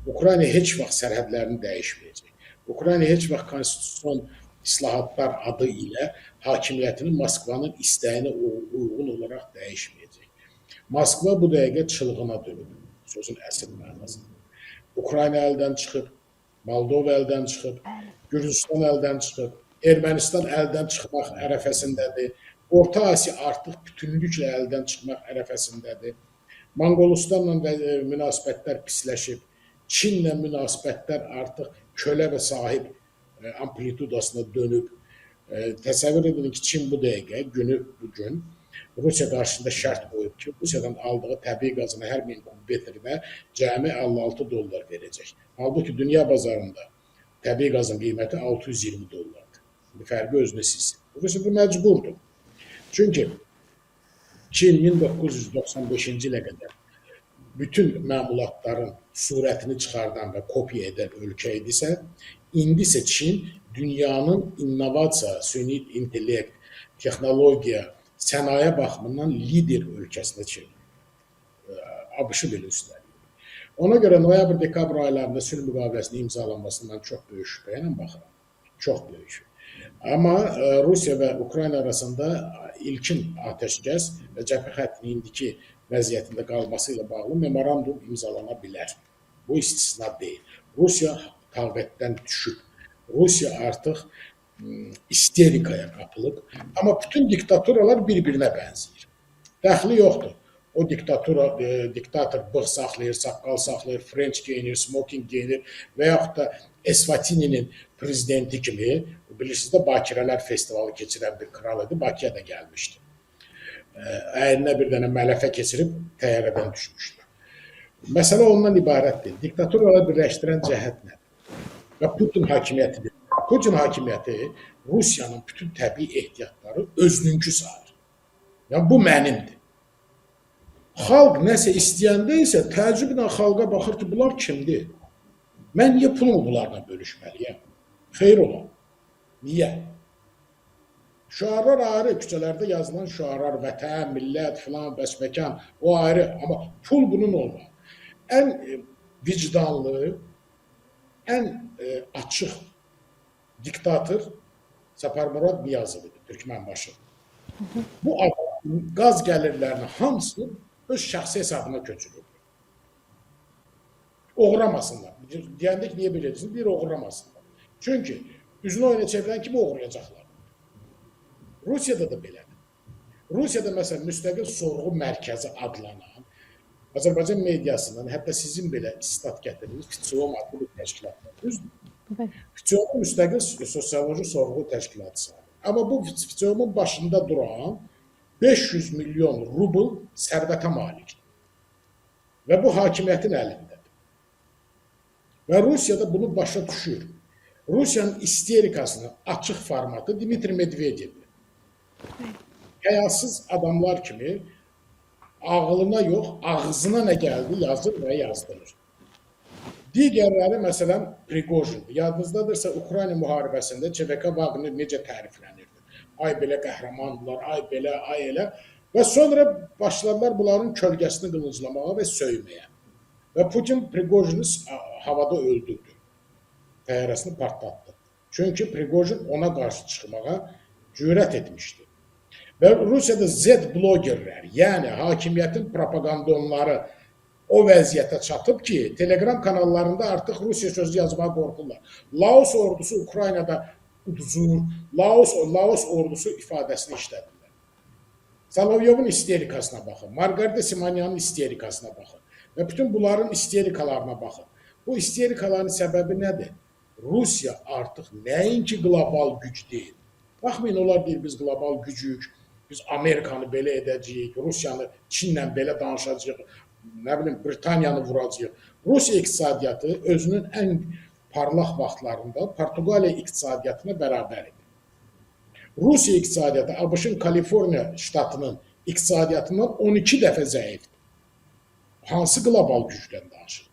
Ukrayna heç vaxt sərhədlərini dəyişməyəcək. Ukrayna heç vaxt konstitusion islahatlar adı ilə hakimiyyətini Moskvanın istəyinə uyğun olaraq dəyişməyəcək. Moskva bu dəqiqə çılğına dönüb, sözün əsl mənasında. Ukrayna əldən çıxıb, Moldova əldən çıxıb, Gürcüstan əldən çıxıb, Ermənistan əldən çıxmaq ərəfəsindədir. Orta Asiya artıq bütünlüklə əldən çıxmaq ərəfəsindədir. Monqolistanla münasibətlər pisləşib, Çinlə münasibətlər artıq kölə və sahib amplitudasına dönüb. Təsəvvür edin ki, Çin bu dəqiqə, günü bu gün Rusiya qarşısında şərt qoyub ki, Rusiyadan aldığı təbii qazın hər 1000 kub metrinə cəmi 56 dollar verəcək. Halbuki dünya bazarında təbii qazın qiyməti 620 dollardır. İndi fərqi özünüz hiss edin. Rusiya bu məcburdur. Çünki Çin 1995-ci ilə qədər bütün məmulatların surətini çıxardan və kopya edən ölkə idisə, indi isə Çin dünyanın innovasiya, süni intellekt, texnologiya, sənaye baxımından lider ölkəsinə çevrilib. ABŞ-ı belə üstələyir. Ona görə noyabr-dekabr aylarında sülh müqaviləsinin imzalanmasından çox böyük şübhə ilə baxıram. Çox böyük. Amma Rusiya və Ukrayna arasında ilkin atəşkəs və cəbhə xəttinin indiki vəziyyətində qalması ilə bağlı memorandum imzalana bilər. Bu istisna deyil. Rusiya taqətdən düşüb. Rusiya artıq isterikaya qapılıb. Amma bütün diktaturalar bir-birinə bənzəyir. Dəxli yoxdur. O diktatura, diktator bığ saxlayır, saqqal saxlayır, french geyinir, smoking geyinir və yaxud da Esvatininin prezidenti kimi, bilirsiniz də Bakirələr festivalı keçirən bir kral idi, Bakıya da gəlmişdi. Əyninə bir dənə mələfə keçirib təyyarədən düşmüşdü. Məsələ ondan ibarət deyil. Diktaturaları birləşdirən cəhət nədir? Və Putin hakimiyyətidir. Putin hakimiyyəti Rusiyanın bütün təbii ehtiyatları özününkü sayır. Yəni bu mənimdir. Xalq nəsə istəyəndə isə təəccüblə xalqa baxır ki, bunlar kimdir? Mən niyə pulumu bunlarla bölüşməliyəm? Xeyr ola. Niyə? Şüarlar ayrı, küçələrdə yazılan şüarlar, vətən, millət, filan, bəsməkan, o ayrı. Amma pul bunun olmalı. Ən vicdanlı, ən açıq diktator Səfərmurad Niyazov idi, Türkmənbaşı. Bu adam qaz gəlirlərinin hamısını öz şəxsi hesabına köçürürdü. Oğurlamasınlar. Deyəndə ki, niyə belə edirsin? Bir, oğurlamasınlar. Çünki üzünü oyuna çevirən kimi oğurlayacaqlar. Rusiyada da belədir. Rusiyada məsələn müstəqil sorğu mərkəzi adlanan Azərbaycan mediasından, hətta sizin belə istat gətirdiyiniz FİTSİOM adlı bir təşkilat var, düzdür? FİTSİOM müstəqil sosioloji sorğu təşkilatı sayılır. Amma bu FİTSİOM-un başında duran 500 milyon rubl sərvətə malikdir. Və bu hakimiyyətin əlindədir. Və Rusiya da bunu başa düşür. Rusiyanın isterikasının açıq formatı Dmitri Medvedevdir. Həyasız adamlar kimi ağlına yox, ağzına nə gəldi yazır və yazdırır. Digərləri məsələn Priqojindir. Yadınızdadırsa Ukrayna müharibəsində ÇVK Wagner necə təriflənirdi? Ay belə qəhrəmandılar, ay belə, ay elə. Və sonra başladılar bunların kölgəsini qılınclamağa və söyməyə. Və Putin Priqojini havada öldürdü. Təyyarəsini partlatdı. Çünki Priqojin ona qarşı çıxmağa cürət etmişdi. Və Rusiyada Z blogerlər, yəni hakimiyyətin propagandonları o vəziyyətə çatıb ki, Telegram kanallarında artıq Rusiya sözü yazmağa qorxurlar. Laos ordusu Ukraynada uduzur, Laos ordusu ifadəsini işlədirlər. Solovyovun isterikasına baxın, Margarita Simonyanın isterikasına baxın və bütün bunların isterikalarına baxın. Bu isterikaların səbəbi nədir? Rusiya artıq nəinki qlobal güc deyil. Baxmayın, onlar deyir, biz qlobal gücüyük, biz Amerikanı belə edəcəyik, Rusiyanı Çinlə belə danışacağıq, nə bilim, Britaniyanı vuracağıq. Rusiya iqtisadiyyatı özünün ən parlaq vaxtlarında Portuqaliya iqtisadiyyatına bərabər idi. Rusiya iqtisadiyyatı ABŞ-ın Kaliforniya ştatının iqtisadiyyatından 12 dəfə zəifdir. Hansı qlobal gücdən danışır?